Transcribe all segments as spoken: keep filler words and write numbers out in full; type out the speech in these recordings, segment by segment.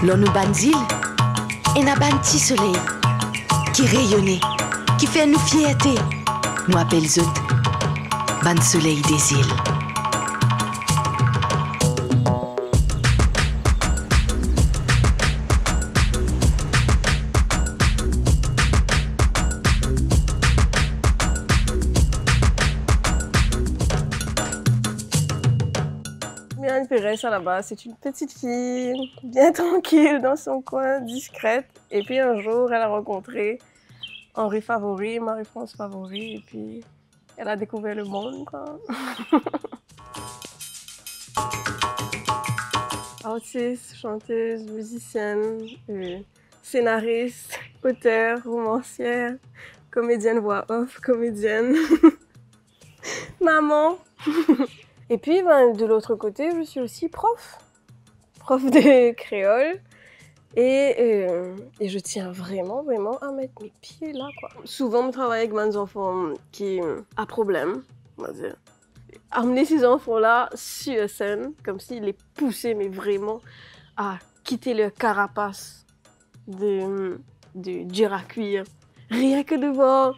Lor nou bann zil, ena bann ti soley ki reyone, ki fer nou fierte. Nou apel zot bann soley de zil. Myrane Perez, à la base, c'est une petite fille bien tranquille dans son coin, discrète. Et puis un jour, elle a rencontré Henri Favori, Marie-France Favori, et puis elle a découvert le monde, quoi. Artiste, chanteuse, musicienne, euh, scénariste, auteur, romancière, comédienne voix off, comédienne, maman. Et puis, ben, de l'autre côté, je suis aussi prof. Prof de créole. Et, euh, et je tiens vraiment, vraiment à mettre mes pieds là, quoi. Souvan, mo travay avek bann zanfan ki a problem, on va dire. Amenn se zanfan la sur scène, comme si les pousser, mais vraiment à quitter leur carapace de, de dur à cuire. Rien que de voir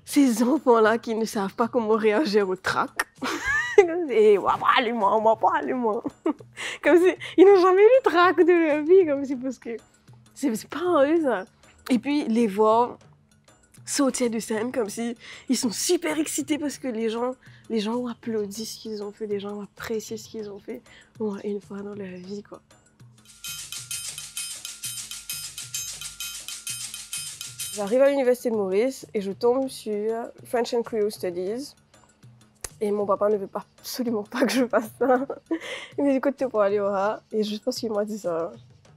ces enfants-là qui ne savent pas comment réagir au trac. Et, wa, pa ale mwa, wa, pa ale mwa. Comme si ils n'ont jamais eu le trac de leur vie, comme si, parce que c'est, c'est pas eux, ça. Et puis, les voir sortir de scène comme si ils sont super excités parce que les gens, les gens ont applaudi ce qu'ils ont fait, les gens ont apprécié ce qu'ils ont fait, au moins une fois dans leur vie, quoi. J'arrive à l'Université de Maurice et je tombe sur French and Creole Studies. Et mon papa ne veut pas, absolument pas que je fasse ça. Il me dit, écoute, tu peux aller au rat. Et juste parce qu'il m'a dit ça,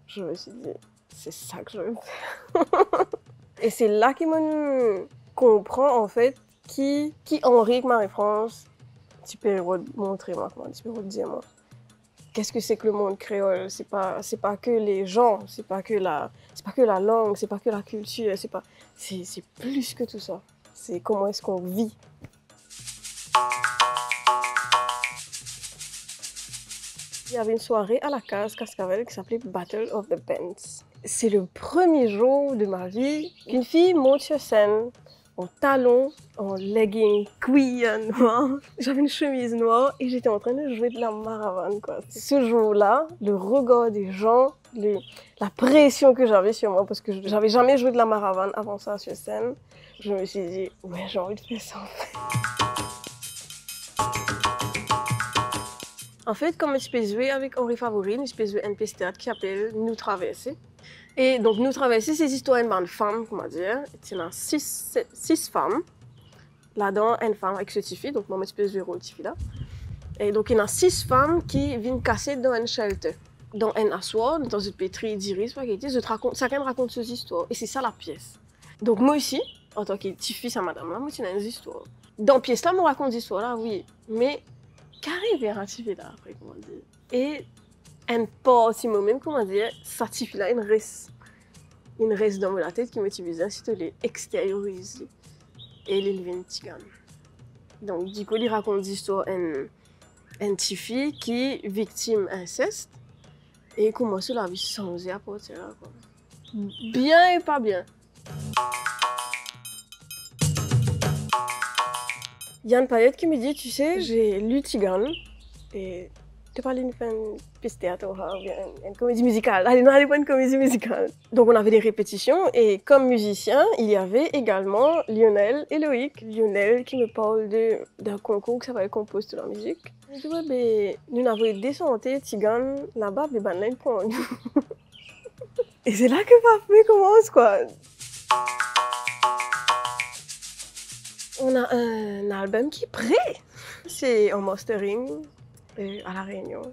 je me suis dit, c'est ça que je veux faire. Et c'est là que mo konpran, an fet, ki, ki Henri ek Marie-France ti pe rod montre mwa, kouma, ti pe rod dir mwa, qu'est-ce que c'est que le monde créole? C'est pas, c'est pas que les gens, c'est pas que la, c'est pas que la langue, c'est pas que la culture, c'est pas, c'est, c'est plus que tout ça. C'est comment est-ce qu'on vit. Il y avait une soirée à la case Cascavelle qui s'appelait Battle of the Bands. C'est le premier jour de ma vie qu'une fille monte sur scène en talons, en legging cuir noir. J'avais une chemise noire et j'étais en train de jouer de la maravane, quoi. Ce jour-là, le regard des gens, le, la pression que j'avais sur moi, parce que j'avais jamais joué de la maravane avant ça sur scène, je me suis dit, ouais, j'ai envie de faire ça, en fait. An fet, kan mo ti pe zwe avek Henri Favori, nou ti pe zwe enn pies teat ki apel Nou Traverse. E donk, Nou Traverse, se zistwar enn bann fam, kouma dir, ti ena sis, set, sis fam. Ladan, enn fam ek so tifi, donk mwa, mo ti pe zwe rol tifi la. E donk, ena sis fam ki vinn kasiet dan enn shelter. Dan enn aswar, letan zot pe triy diri, pa ki ti, zot rakont, sakenn rakont so zistwar. E se sa lapies. Donk, mwa osi, antan ki tifi sa madam la, mo ti ena enn zistwar. Dan pies la, mo rakont zistwar la, wi. Me, ki arive ar tifi la apre, kouma dir? E enn parti mwa mem, kouma dir, sa tifi la, inn res, inn res dan mo latet ki mo ti bizin sirtou li exterioriz li. E li, li vinn Tigann. Donk, dikou, li rakont zistwar enn, enn tifi ki viktim insest. E kouma so lavi sanze apartir la, kwa. Bien e pa bien. Yann Payet ki mo dir, tu sais, j'ai lu Tigann, e to pa le fer enn pies teat, oubien enn, enn komedi mizikal. Ale, nou ale fer enn komedi mizikal. Donc, on avait des répétitions, et comme musicien, il y avait également Lionel et Loïc. Lionel qui me parle de, d'un concours qui s'appelle Compose de la musique. Li dir, ouais, be, nou ena avoy de sante Tigann laba, be, bann la inn pran nou. E se la ki paf pe koumans, kwa. On a un album qui est prêt. C'est en mastering, euh, à La Réunion.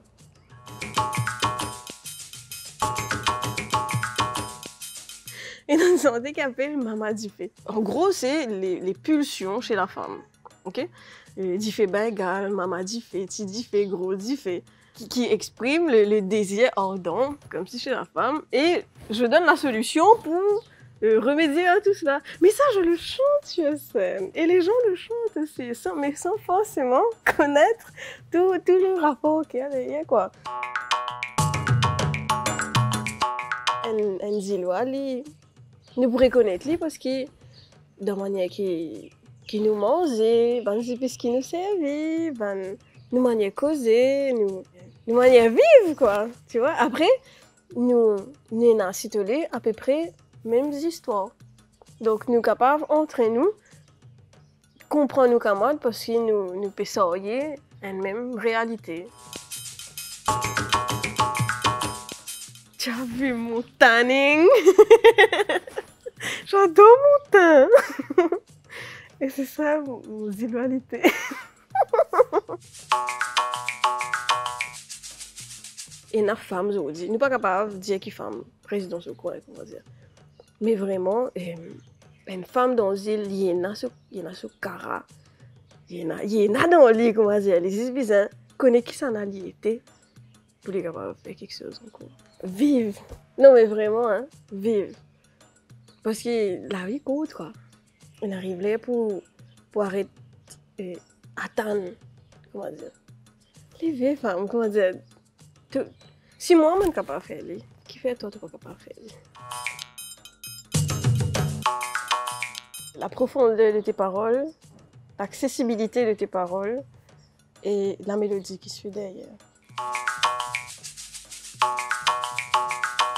Ena enn sante ki apel Mama Dife. En gros, c'est les, les pulsions chez la femme. Ok? Euh, dife bengal, mama dife, ti dife, gro dife, qui, qui exprime le, le désir ardent, comme si chez la femme, et je donne la solution pour, euh, remédier à tout cela. Mais ça, je le chante sur scène, et les gens le chantent aussi, sans, mais sans forcément connaître tout, tout le rapport qu'il y a derrière, quoi. Enn, enn Zilwa, li, nou pou rekonet li parski dan manier ki, ki nou manze, bann zepis ki nou servi, bann, nou manier koze, nou, nou manier viv, kwa, tu vois. Apre, nou, nou ena sitole apepre mem zistwar. Donk, nou kapav antre nou, konpran nou kamarad parski nou, nou pe sarye enn mem realite. T'as vu mon tanning? J'adore mon teint. Et c'est ça mon, mon zilwalite. Ena fam zordi, nou pa kapav dir ki fam prezidan so kwin, kouma dir. Me vreman, em, enn fam dan zil, li ena so, li ena so kara, li ena, li ena dan li, kouma dir, li zis bizin kone kisannla li ete pou li kapav fer kiksoz ankor. Viv! Non, me vreman, hein, viv! Parski lavi kourt, kwa. Inn ariv ler pou, pou aret, eh, atann, kouma dir, leve, fam, kouma dir, to, si mwa, mo'nn kapav fer li, kifer twa, to pa kapav fer li? La profondeur de tes paroles, l'accessibilité de tes paroles et la mélodie qui suit derrière.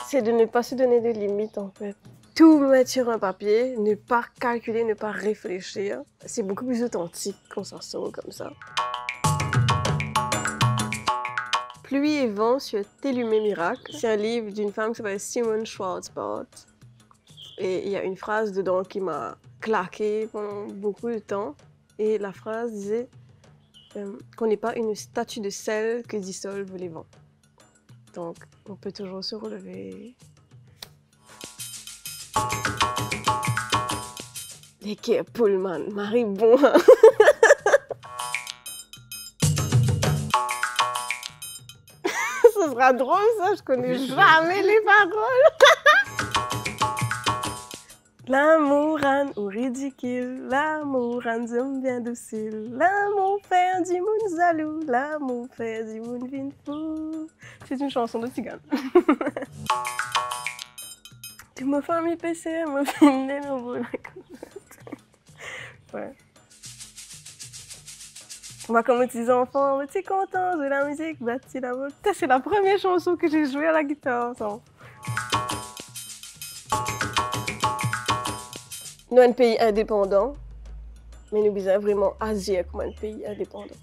C'est de ne pas se donner de limites, en fait. Tout mettre sur un papier, ne pas calculer, ne pas réfléchir. C'est beaucoup plus authentique quand ça sort comme ça. Pluie et vent sur Tes Lumets Miracles. C'est un livre d'une femme qui s'appelle Simone Schwarz-Bart. Et il y a une phrase dedans qui m'a claqué pendant beaucoup de temps. Et la phrase disait, euh, qu'on n'est pas une statue de sel que dissolvent les vents. Donc, on peut toujours se relever. Leker Pullman, mari bon, hein? Ce sera drôle, ça, je connais jamais les paroles. Lamour rann ou ridikil, lamour rann zom bien dousil, lamour fer dimoun zalou, lamour fer dimoun vinn fou. C'est une chanson de tzigane. Tout mo fami pe ser mo, finn ena mo lakoz. Ouais. Mwa, kan mo ti zanfan, mo ti kontan zwe lamizik, bat ti lamo. Putain, c'est la première chanson que j'ai jouée à la guitare, ça. Nou enn pei indepandan, me nou bizin vreman azir kouma enn pei indepandan.